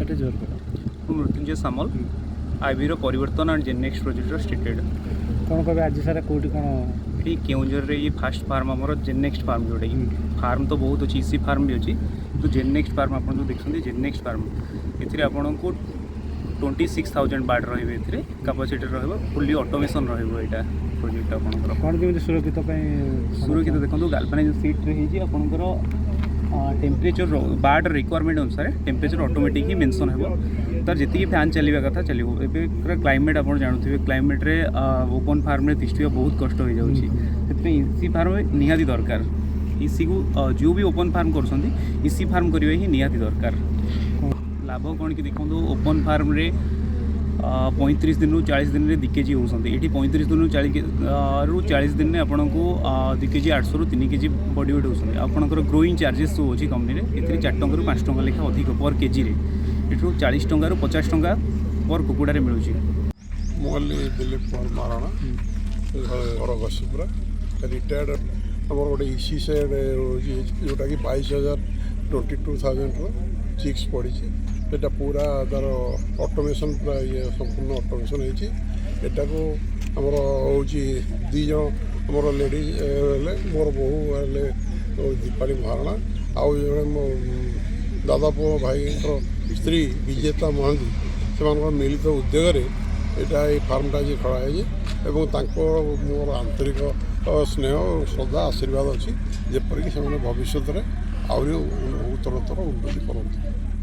It is your ମୁଁ ମୃତ୍ୟୁଞ୍ଜୟ ସାମଲ, ଆଇବିର ପରିବର୍ତ୍ତନ and ଜେନେକ୍ସ ପ୍ରୋଜେକ୍ଟର ଷ୍ଟେଟେଡ୍। କ'ଣ କହିବେ, ଆଜି ସାର୍ କେଉଁଠି କ'ଣ? ଏଠି କେଉଁଝରରେ ଇଏ ଫାଷ୍ଟ ଫାର୍ମ ଆମର, ଜେନେକ୍ସଟ ଫାର୍ମ ଯେଉଁଟାକି। ଫାର୍ମ ତ ବହୁତ ଅଛି, ଇସି ଫାର୍ମ ବି ଅଛି, କିନ୍ତୁ ଜେନେକ୍ସଟ ଫାର୍ମ ଆପଣ ଯେଉଁ ଦେଖୁଛନ୍ତି, ଜେନେକ୍ସଟ ଫାର୍ମ, ଏଥିରେ ଆପଣଙ୍କୁ 26,000 ବାର୍ଡ଼ ରହିବେ। ଏଥିରେ କାପାସିଟି ରହିବ, ଫୁଲି ଅଟୋମେସନ୍ ରହିବ ଏଇଟା ପ୍ରୋଜେକ୍ଟ ଆପଣଙ୍କର। କ'ଣ କେମିତି ସୁରକ୍ଷିତ ପାଇଁ? ସୁରକ୍ଷିତ ଦେଖନ୍ତୁ, ଗାଲଭାନାଇଜ୍ ସିଟ୍ରେ ହେଇଛି ଆପଣଙ୍କର। ଟେମ୍ପରେଚର୍ ବାର୍ଡ଼ର ରିକ୍ୱାରମେଣ୍ଟ ଅନୁସାରେ ଟେମ୍ପରେଚର୍ ଅଟୋମେଟିକ୍ ହିଁ ମେନସନ୍ ହେବ। ତାର ଯେତିକି ଫ୍ୟାନ୍ ଚାଲିବା କଥା ଚାଲିବ। ଏବେ ପୁରା କ୍ଲାଇମେଟ୍ ଆପଣ ଜାଣୁଥିବେ, କ୍ଲାଇମେଟ୍ରେ ଓପନ୍ ଫାର୍ମରେ ତିଷ୍ଠିବା ବହୁତ କଷ୍ଟ ହେଇଯାଉଛି। ସେଥିପାଇଁ ଇସି ଫାର୍ମ ନିହାତି ଦରକାର। ଇସିକୁ ଯେଉଁ ବି ଓପନ୍ ଫାର୍ମ କରୁଛନ୍ତି, ଇସି ଫାର୍ମ କରିବା ହିଁ ନିହାତି ଦରକାର। ଲାଭ କ'ଣ କି ଦେଖନ୍ତୁ, ଓପନ୍ ଫାର୍ମରେ 35 ଦିନରୁ 40 ଦିନରେ 2 କେଜି ହେଉଛନ୍ତି। ଏଠି 35 ଦିନରୁ ରୁ 40 ଦିନରେ ଆପଣଙ୍କୁ 2 କେଜି 800ରୁ 3 କେଜି ବଡି ୱେଟ୍ ହେଉଛନ୍ତି। ଆପଣଙ୍କର ଗ୍ରୋଇଂ ଚାର୍ଜେସ୍ ସବୁ ଅଛି କମ୍ପାନୀରେ। ଏଥିରେ 4 ଟଙ୍କାରୁ 5 ଟଙ୍କା ଲେଖା ଅଧିକ ପର୍ କେଜିରେ। ଏଠୁ 40 ଟଙ୍କାରୁ 50 ଟଙ୍କା ପର୍ କୁକୁଡ଼ାରେ ମିଳୁଛି। ମୁଁ ହେଲି ଦିଲ୍ଲୀପ କୁମାର ମହାରଣା, ଘର ଘସିପୁରା, ରିଟାୟାର୍ଡ଼। ଆମର ଗୋଟେ ଇସି ସେଡ୍ ରହୁଛି ଯେଉଁଟାକି 22,000, 22,000ର ଚିକ୍ସ ପଡ଼ିଛି। ସେଇଟା ପୁରା ତା'ର ଅଟୋମେସନ୍, ପୁରା ଇଏ ସମ୍ପୂର୍ଣ୍ଣ ଅଟୋମେସନ୍ ହେଇଛି। ଏଟାକୁ ଆମର ହେଉଛି ଦୁଇ ଜଣ ଆମର ଲେଡ଼ିଜ୍ ହେଲେ, ମୋର ବୋହୂ ହେଲେ ଦୀପାଳି ମହାରଣା, ଆଉ ଜଣେ ମୋ ଦାଦା ପୁଅ ଭାଇଙ୍କର ସ୍ତ୍ରୀ ବିଜେତା ମହାନ୍ତି, ସେମାନଙ୍କର ମିଳିତ ଉଦ୍ୟୋଗରେ ଏଇଟା ଏଇ ଫାର୍ମଟା ଆଜି ଖୋଳା ହେଇଛି। ଏବଂ ତାଙ୍କ ମୋର ଆନ୍ତରିକ ସ୍ନେହ ଓ ଶ୍ରଦ୍ଧା, ଆଶୀର୍ବାଦ ଅଛି, ଯେପରିକି ସେମାନେ ଭବିଷ୍ୟତରେ ଆହୁରି ଉତ୍ତରୋତ୍ତର ଉନ୍ନତି କରନ୍ତୁ।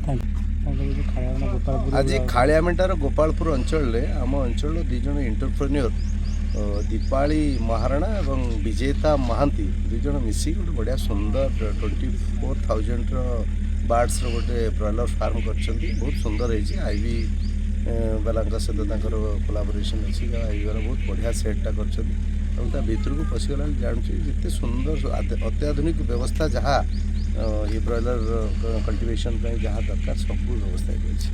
Thank କ'ଣ କହିବେ ଯେ ଖାଳିଆମେଣ୍ଟା ଗୋପାଳପୁର? ଆଜି ଖାଳିଆମେଣ୍ଟାର ଗୋପାଳପୁର ଅଞ୍ଚଳରେ ଆମ ଅଞ୍ଚଳର ଦୁଇ ଜଣ ଏଣ୍ଟରପ୍ରେନ୍ୟୁଅର ଦୀପାଳି ମହାରଣା ଏବଂ ବିଜେତା ମହାନ୍ତି, ଦୁଇ ଜଣ ମିଶିକି ଗୋଟେ ବଢ଼ିଆ ସୁନ୍ଦର 24,000ର ବାର୍ଡ଼ସର ଗୋଟେ ବ୍ରଏଲର ଫାର୍ମ କରିଛନ୍ତି। ବହୁତ ସୁନ୍ଦର ହେଇଛି। I ବି ବାଲାଙ୍କ ସହିତ ତାଙ୍କର କୋଲାବୋରେସନ୍ ଅଛି। I ବି ବାଲା ବହୁତ ବଢ଼ିଆ ସେଟ୍ଟା କରିଛନ୍ତି ଏବଂ ତା ଭିତରକୁ ପଶିଗଲା ବେଳେ ଜାଣୁଛି ଯେତେ ସୁନ୍ଦର ଅତ୍ୟାଧୁନିକ ବ୍ୟବସ୍ଥା, ଯାହା ଏ ବ୍ରଏଲର କଲ୍ଟିଭେସନ୍ ପାଇଁ ଯାହା ଦରକାର, ସବୁ ବ୍ୟବସ୍ଥା ଏଠି ଅଛି।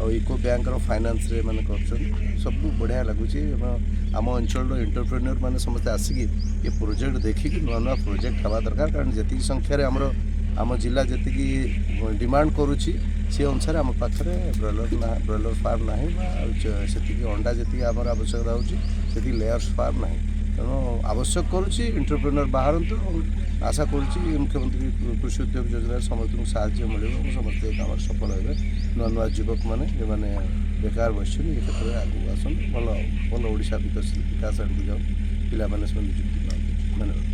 ଆଉ ୟୁକୋ ବ୍ୟାଙ୍କର ଫାଇନାନ୍ସରେ ଏମାନେ କରୁଛନ୍ତି। ସବୁ ବଢ଼ିଆ ଲାଗୁଛି ଏବଂ ଆମ ଅଞ୍ଚଳର ଏଣ୍ଟରପ୍ରେନ୍ୟୁଅର ମାନେ ସମସ୍ତେ ଆସିକି ଏ ପ୍ରୋଜେକ୍ଟ ଦେଖିକି, ନୂଆ ନୂଆ ପ୍ରୋଜେକ୍ଟ ହେବା ଦରକାର, କାରଣ ଯେତିକି ସଂଖ୍ୟାରେ ଆମର ଆମ ଜିଲ୍ଲା ଯେତିକି ଡିମାଣ୍ଡ କରୁଛି, ସେ ଅନୁସାରେ ଆମ ପାଖରେ ବ୍ରଏଲର ନା ବ୍ରଏଲର ଫାର୍ମ ନାହିଁ ବା ସେତିକି ଅଣ୍ଡା ଯେତିକି ଆମର ଆବଶ୍ୟକତା ହେଉଛି, ସେତିକି ଲେୟର୍ସ ଫାର୍ମ ନାହିଁ। ତେଣୁ ଆବଶ୍ୟକ କରୁଛି ଏଣ୍ଟରପ୍ରେନ୍ୟୁଅର ବାହାରନ୍ତୁ ଏବଂ ଆଶା କରୁଛି ମୁଖ୍ୟମନ୍ତ୍ରୀ କୃଷି ଉଦ୍ୟୋଗ ଯୋଜନାରେ ସମସ୍ତଙ୍କୁ ସାହାଯ୍ୟ ମିଳିବ ଏବଂ ସମସ୍ତେ ଏ କାମରେ ସଫଳ ହେବେ। ନୂଆ ନୂଆ ଯୁବକମାନେ ଯେଉଁମାନେ ବେକାର ବସିଛନ୍ତି, ଏ କ୍ଷେତ୍ରରେ ଆଗକୁ ଆସନ୍ତୁ। ଭଲ ଭଲ ଓଡ଼ିଶା ବିକାଶ ଆଡ଼କୁ ଯାଉ। ପିଲାମାନେ ସେମାନେ ନିଯୁକ୍ତି ପାଆନ୍ତୁ। ଧନ୍ୟବାଦ।